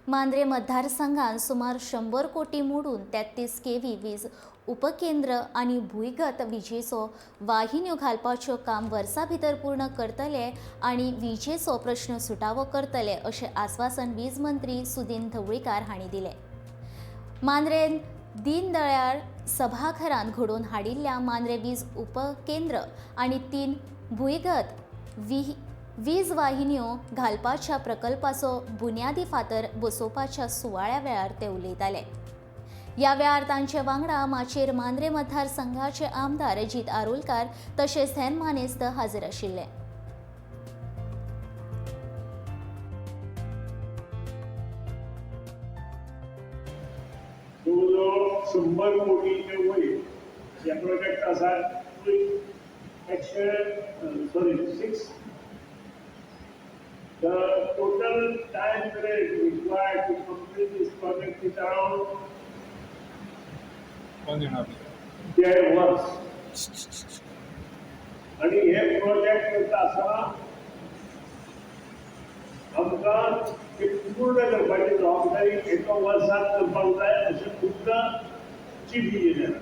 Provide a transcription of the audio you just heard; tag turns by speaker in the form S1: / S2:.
S1: मांद्रे मतदारसंघात सुमार 100 कोटी मोडून 33 केव्ही वीज उपकेंद्र आनी भुंयगत विजेचो वाहिन्यो घालपाच्यो काम वर्सा भितर पूर्ण करतले आनी विजेचो प्रश्न सुटावो करतले अशें आस्वासन वीज मंत्री सुदिन ढवळीकार हांणी दिलें. मांद्रेन दीनदयाळ सभाघरांत घडोवन हाडिल्ल्या मांद्रे वीज उपकेंद्र आनी 3 भुंयगत वीज वाहिन्यो घालपाच्या प्रकल्पाचो बुन्यादी फातर बसोवपाच्या सुवाळ्या वेळार ते उलयताले. ह्या वेळार तांचे वांगडा माचयेर मांद्रे मतदारसंघाचे आमदार जीत आरोलकार तशेंच हेर मानेस्त हाजीर आशिल्ले.
S2: जवळ 100 कोटीचे वयर हे प्रोजेक्ट आसा. 100, sorry, 6. The total time period required to complete this project is around
S3: 1.5.
S2: 1.5 वर्स. आणि हे प्रोजेक्ट करता आसतना आमकां ते पूर्ण करपाची जबाबदारी एका वर्सात करपाक जाय अशें खुबदां चीफ इंजिनियर